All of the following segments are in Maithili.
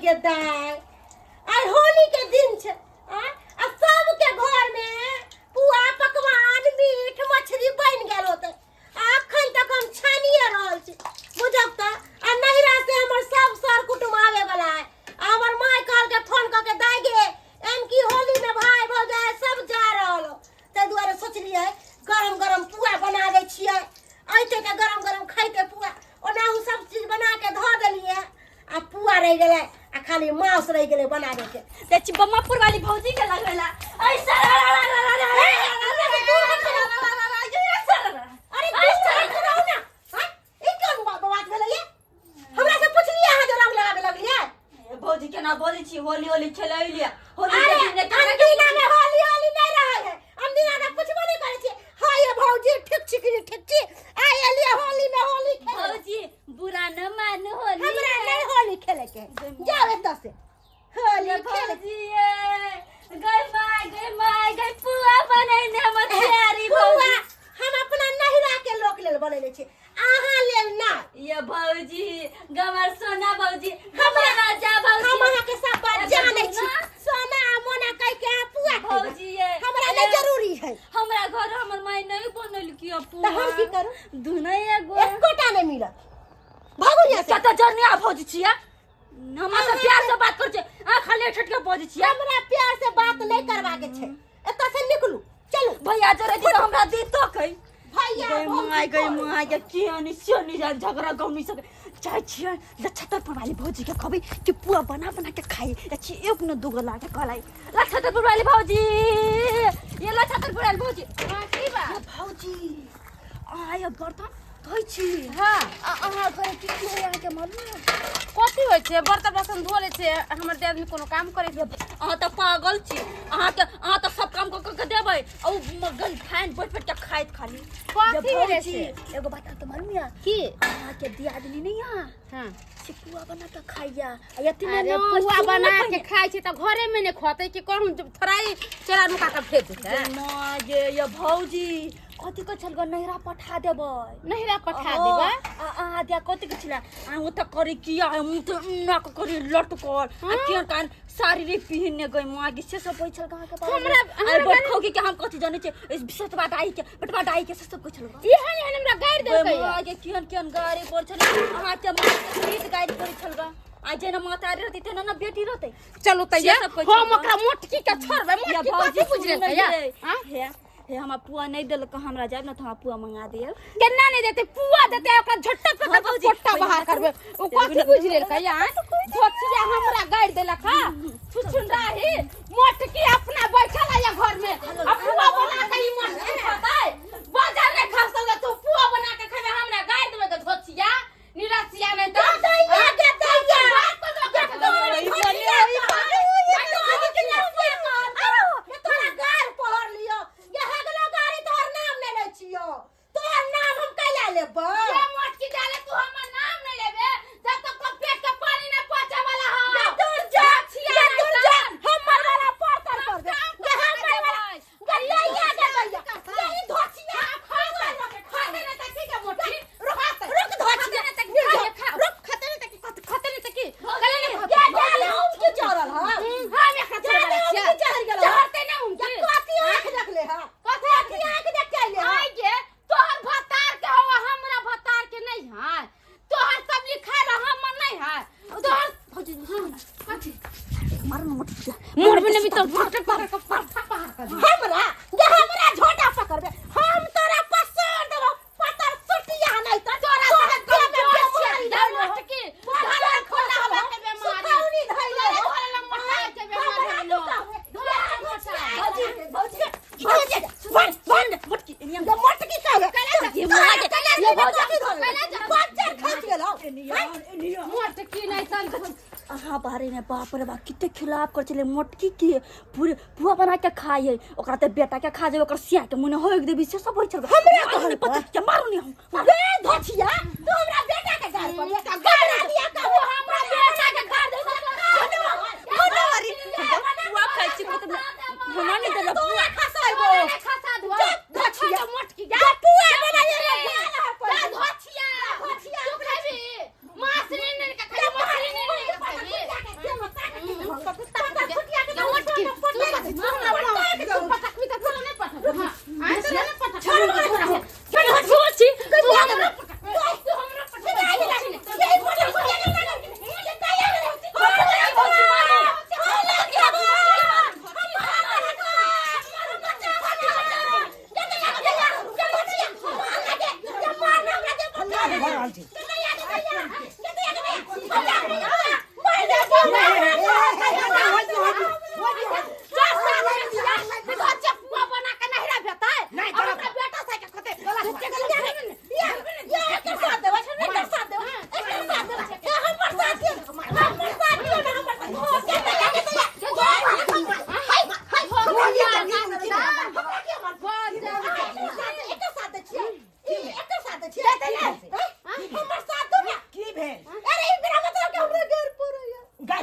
गे दाय, आइ होली के दिन छै आ आ सबके घर में पुआ पकवान मीट मछली बनि गेल होतै आ अखन तक हम छानिए रहल छी बुझब तऽ। आ नैहरा से हमर सब सर कुटुम आवे वाला है आ हमर माय कहलकै फोन कऽ के दाय गे एम की होली में भाई भौजाई सब जा रहल हो, ताहि दुआरे सोचलियै गरम गरम पुआ बना दै छियै, अयतै तऽ गरम गरम खैतै पुआ। ओनाहु सब चीज बना के धऽ देलियै आ पुआ रहि गेलै आ खाली मांस रहि गेलै बनाबे के। ते छी बम्मापुर वाली भौजी के लगेला ऐसा। अरे दूर हट रहू ना। हाँ? ई कोन बात भेलै ये? हमरा से पुछलियै अहाँ जे रंग लगाबे लगलियै? भौजी केना बोलै छी, होली होली खेलै लिया होली के अरे दिन केना अनदिना में होली होली नहीं रहे है, अनदिना में पुछबो नहीं करै छी। हाँ ये भौजी ठीक छी कि नहीं ठीक छी, आ एलियै होली में होली खेले। भौजी बुरा न मानू, होली हमरा नहीं होली खेले के, जाओ एतऽ से होली ये खेले। भौजी ये गई माय गई माय गई, पुआ बनैने हमर प्यारी पुआ भौजी। हम अपना नहिरा के लोक लेल बनैले छी, अहाँ लेल ना। ये भौजी गमर सोना भौजी हमर राजा भौजी। हम अहाँ के सब बात एगो जानै छी। दूना। सोना आ मोना कह के अहाँ पुआ खेबै। भौजी ये हमरा नहीं जरूरी है। हमरा घर हमर माय नहीं बनलकी पुआ। तऽ हम की करू? दुना एगो एकोटा नहीं मिलत, भागू यहाँ से। कतऽ जरनी आ भौजी छियै, हमरा से प्यार से बात कर छै, आ खाली ठट के बजै छियै। हमरा प्यार से बात नहीं करवा के छै, एतऽ से निकलू चलू। भैया जरे दी तऽ हमरा दी तो कहि भैया गई भौजी माय गई कोइ। माय के किया नहीं सियो नहीं जान झगड़ा गौनी सके चाहे छियै जे छतरपुर वाली भौजी के कहबै कि पुआ बना बना के खाई या छी एक न दूगो ला के कहलाई ला छतरपुर वाली भौजी ये ला छतरपुर वाली भौजी। हाँ, की बात? ये भौजी आय बर्तन धोइ छी। हाँ। आ अहाँ घरे की की होइया अहाँके मालूम है? कथी होइ छै? बर्तन बासन धो लै छै, हमर दियादनी कोनो काम करै छै? अहाँ तऽ पागल छी, अहाँके अहाँ तऽ सब काम कऽ कऽ के देबै आ उ मगन फैन बैठ बैठ के खाइत खाली। कथी ये भेलै भौजी, से? एगो बात अहाँके मालूम या? की? अहाँके दियादनी नहीं या हाँ। से पुआ बना के खाइया आ एतने अरे न पुआ सुन बना न के खाइ छै तऽ घरे में ने खतै कि कहूँ जब थोड़ाई चोरा नुका के भेज देतै? गे माँ गे ये भौजी कथी के छल गो नैहरा पठा देबै। नैहरा पठा देबै? आ अहाँ दिया कथी के छला आ ओ तऽ करे की आ मुँह तऽ ना के करे लटकल आ केहन कान साड़ी रे पहिनने गई माँ गे से सब होइ छल अहाँके बारे में। हमरा- आ हमरा बैठखौकी के हम कथी जानै छियै, इस सतबा दाई के बटवा दाई के से सब कहै छल गो। एहन एहन हमरा गारि देलकै गई माँ गे केहन केहन गारि पड़ै छल अहाँके माँ के गीत गारि पड़ै छल ग। आ जेना महतारी रहतै तेना ने बेटी रहतै। चलू तऽ ये से सब कहै हम छल ग। ओकरा मोटकी के छोड़बै, या मोटकी भौजी कथी बुझि सुनू लेलकै ने या? यै। आँय? हे हे हमरा पुआ नहीं देलक, हमरा जायब ना तऽ हमरा पुआ मंगा देब। केना नहीं देते पुआ देते, ओकरा झट्टा पकड़ हाँ, के भौजी, पोट्टा पहिले बाहर करबे। ओ कथी बुझि लेलकै या? धोतिया हमरा गारि देलक। हा छुछुंडाही मोटकी अपना बैठल है घर में आ पुआ बना के ई मोटकी खतै, बाजार नहीं खा सकले तू पुआ बना के खेबे, हमरा गारि देबे के धोतिया निरसिया नहीं तो दैया गे दैया। ये तोरा गार पहर लियो, ये हेगलो गाड़ी तोहर नाम नहीं लै छियो, तोहर नाम हम कैला लेबै? ये मोटकी डाले तू हमर नाम नहीं लेबे जब तक तो पेट के पानी ना पहुंचे वाला हो। ये दूर जा, ये दूर जा, हमर वाला परतर कर दे, ये हमर वाला ये दैया गे दैया, ये ई धोतिया खाते नहीं त की के मोटकी रुक रुक धोतिया खाते नहीं त मिल जा, खा रुक खाते नहीं त की खाते नहीं त की गले नहीं ये जाले हम की चढ़ल ह? हम एकरा जाले चढ़ल हम छियै। की चढ़ गेल ह? चढ़ते नहीं हम ये की कथी आँख देखले ह? कथी कथी आँख देख के अइले ह? आइ गे तोहर भतार के हो हमरा भतार के नहीं है, तोहर सब लिखायल हमर नहीं है तोहर। भौजी कथी? मारू ना मोटकी। मोर में भी तो झोटे पकड़ के परथा पहाड़ कर दी। हमरा ये हमरा झोटा पकड़बे, हम तोरा पसोर देबो पतर सुटिया नहीं त तोरा तोहर से देह में कमजोर बेमारी छियै, धइले हो। मोटकी। तोहर धरल खोला खसल हवा हो, के बेमारी। सुखौनी धइले हो। तोरे धरल मोटाई के बेमारी हमरा धइलो। तू कहबे, धरल मोटाई। भौजी भौजी भौजी बंद बंद मोटकी एनिया ये मोटकी कहबे ये माँ के ये भौजी बच्चा खस गेलो। मोटकी नहीं तन अहाँ बारे में बाप रे बाप कते खिलाफ कर छलै मोटकी के पूरे पुआ बना के खाइ है, ओकरा ते बेटा के खा जेबै, ओकर सिया के मुने होइक देबी से सब होइ छल। हमरा मारू नहीं पता के मारू नहीं हम। अबे धोतिया तू हमरा बेटा के गाल पर हमरा दिया कहबे, हमरा बेटा के गाल दे। मनोहरी पुआ खाइ छी कते हमरा नहीं देलक पुआ। तोरा खसाइबो। तोरा खसा दो। धोतिया मोटकी जा पुआ बना ये रे गाल है पर। जा धोतिया धोतिया तू खेबी माछ नहीं नहीं के खेबी, मछली नहीं नहीं के खेबी।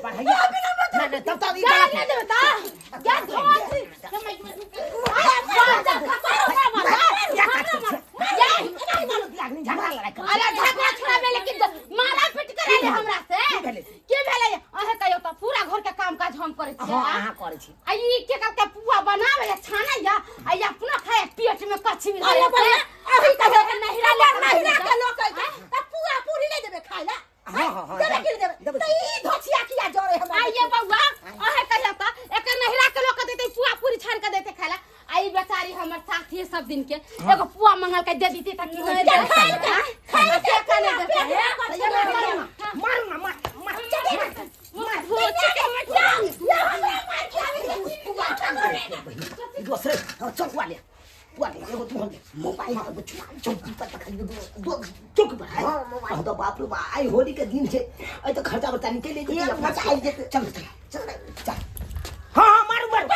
पर हैया नहीं नहीं, तब तब ई गाली गलत नहीं है। देबे ता जा धोती या काट कर या झगड़ा लड़ाई कर। अरे झगड़ा छोड़ाबे, लेकिन मारा पीट करे ले हमरा से। की भेलै? की भेलै? अहे कहियो त पूरा घर के काम काज हम करै छियै। हां, अहाँ करै छी। आ ई के कल के पुआ बनावे या छाने या आ ई अपना खाए, पेट में कछी मिला। अरे बड़ा अभी कहियो नहिरा ले। नहिरा के लोग कहै छै त पुआ पूरी नहीं देबे खाय ला? हाँ, हाँ, हाँ, देबे कि नहीं देबे? देबै। त ई धोछिया किया जरे हमरा? आइए बउआ, अहे कहियो त एकर नहिरा के लोग के देते, पुआ पूरी छान के देते खाला। आ ई बेचारी हमर साथी है, सब दिन के एगो पुआ मंगल के दे दीते त की होई? के खाइल के खाइल के खाने पुआ देते? पेट में कछी मिला। मारू ना, मार मार। धोती के या या हमरा मार के आबै छै पुआ खाबै। दोसरे, हाँ, चल पुआ ले, पुआ ले एगो तू हम मोबाइल पर छुआ चौकी पर तखन दो चौकी पर है। हाँ तो बाप रे बा, आई होली के दिन छै, आई तो खर्चा बर्चा निकल जेतै, अपना आइ जेतै। चल चल चल चल, हाँ हाँ, मारू मारू।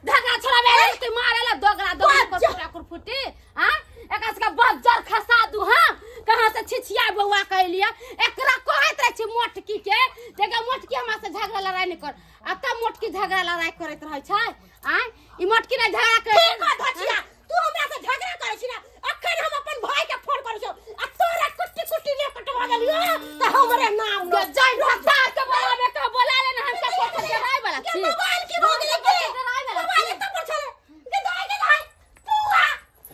झगड़ा छोड़ाबे ते मारेला दोगला दोगला पर फुटा कुरफुटी। हां, एकरा सबके बज्जर खसा दू। हां, कहाँ से छिछिया बौआ कहलिए? एकरा कहैत रहै छी मोटकी के जेका मोटकी हमरा से झगड़ा लड़ाई नहि कर, आ तब मोटकी झगड़ा लड़ाई करैत रहै छै। आँ, ई मोटकी नहि झगड़ा कर। ठीक हो धचिया, तू हमरा से झगड़ा करै छी ना? अखन हम अपन भाई के फोन करै छियौ आ तोरा कुट्टी कुट्टी ने कटवा देलियो त हमरे नाम लो। जय भक्तार के बोलाबे के बोला ले ना, हमके पोखर डराय वाला के छी। मोबाइल की भऽ गेलै? के डराय वाला मोबाइल एतऽ पर छलै के दाइ के दाइ पुआ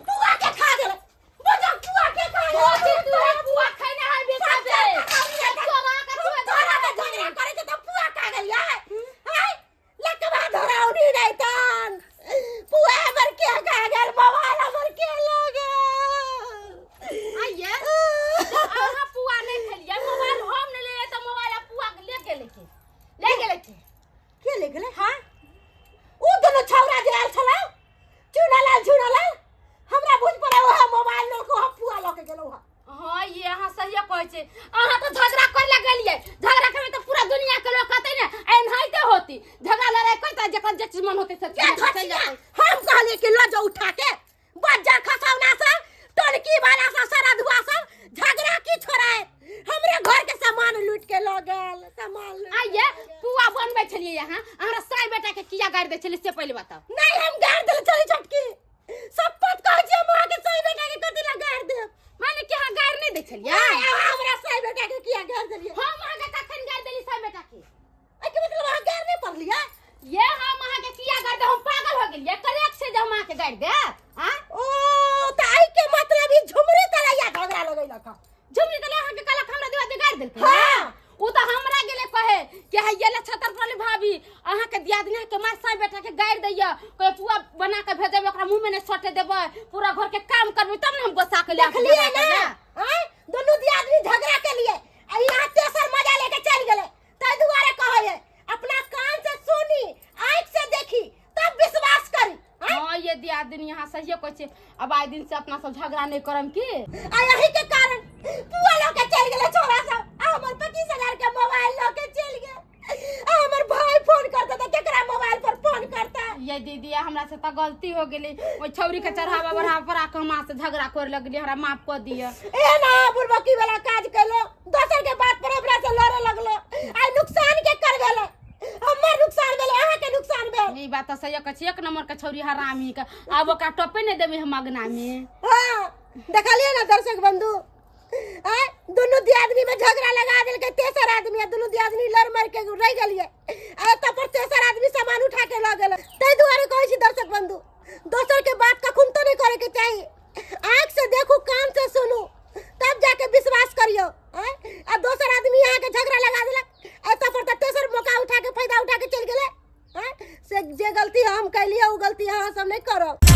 पुआ के खा गेलै। बुझा, पुआ के खा गेलै। धोती तू है पुआ खैने है बेचाबे चोरा के तू। तोरा के झगड़ा करै छै त पुआ खा गेलियै। हाय लकवा धराउनी नहि तन, पुआ हमर के खा गेल, मोबाइल हमर के लऽ गेल? आइए, अहाँ पुआ नहि खेलियै, मोबाइल हम नहि लेलियै, तऽ मोबाइल आ पुआ ले गेलै के? ले गेलै के? के ले गेलै? हाँ, उ दुनू छौरा जे आयल छलै, चुनालाल झुनालाल, हमरा बुझ पड़ै ओहे मोबाइल लऽ के हम पुआ लऽ के गेलौ हँ। हाँ, ये अहाँ सहिए कहै छै। अहाँ तऽ झगड़ा करे लए गेलियै, झगड़ा करबै तऽ पूरा दुनिया के लोग कहतै ने एनाहिते होती। झगड़ा लड़ाई करतै, जकर जे चीज मन होतै से के चलि धचिया जेतै। हम कहलियै कि लऽ जाउ उठा के बज्जर खसौना सब, टोलकी वाला सब, सरधुआ सब झगड़ा की छोड़ाए, हमरे घर के सामान लूट के लऽ गेल, सामान लूट के आइए, पुआ बनबै छलियै अहाँ, हमरा साई बेटा के किया गारि दै छलियै से पहिले बताउ। नहीं, हम गारि देले छली छोटकी, शपथ कहै छी, हम अहाँके साई बेटा के कथी लए गारि देब? माने कि अहाँ गारि नहि दै छलियै? नहीं, अहाँ हमरा साई बेटा के किया गारि देलियै? हम अहाँके कखन गारि देली साई बेटा के? एहिके मतलब अहाँ गारि नहि पढ़लियै? ये हम अहाँके किया गारि देब? हम पागल हो गेलियै? करेक्ट छै जे हम अहाँके गारि देब? आँ, ओ तऽ एहिके मतलब ई झुमरी तलैया झगड़ा लगैलक हँ। झुमरी तले अहाँके कहलक हमरा दिवा जे गारि देलकै? हाँ। उ तऽ हमरा गेलै कहे कि है ये छतर पर भाभी, अहाँके दियादनी के मार साई बेटा के गारि दैया, कोई पुआ बना के भेजबै, ओकरा मुंह में नहि सटे देबै, पूरा घर के काम करबै तब ने हम गोसा के ले। देखलियै ना आँय, दुनू दियादनी झगड़ा के लिए आ यहाँ तेसर मजा लेके चलि गेलै। ताहि दुआरे कहै है, अपना कान से सुनी, आँखि से देखी, तब विश्वास करी। आँय? हाँ, ये दियादनी यहाँ सहिए कहै छै। अब आइ दिन से अपना सब झगड़ा नहि करम की? आ यही के कारण पुआ लऽ के चलि गेलै छोरा सब आ हमर 25,000 के मोबाइल लऽ के चलि गेल। आ हमर भाई फोन करता तऽ केकरा मोबाइल पर फोन करता? ये दीदी, हमरा से तऽ गलती हो गेलै, ओहि छौरी के चढ़ावा बढ़ावा पर आके हमरा से झगड़ा करे लगली, हमरा माफ कऽ दिअ। ए ना बुड़बकी वाला काज केलो, दोसर के बात पर हमरा से लड़े लगलो। आइ नुकसान के कर गेलै? हमर नुकसान भेलै, अहाँ के नुकसान भेल। ई बात तऽ सही कहै छी, एक नंबर के छौरी हरामी के, आब ओकरा टपे नहि देबै हम अगना में। हाँ, देखलियै ना दर्शक बंधु, आय दुनू दियादनी में झगड़ा लगा देलकै तेसर आदमी, आ दुनू दियादनी लड़ मर के रहि गेलियै, आ एतऽ पर तेसर आदमी सामान उठा के लऽ गेलै। ताहि दुआरे कहै छी दर्शक बंधु, दोसर के बात कखन तो नहीं करे के चाही। आँख से देखू, कान से सुनू, तब जाके विश्वास करियौ। आँय, आ दोसर आदमी अहाँके झगड़ा लगा देलक, आ एतऽ पर तऽ तेसर मौका उठा के फायदा उठा के चलि गेलै। आँय, से जे गलती हम कैलियै ओ गलती अहाँ सब नहि करब।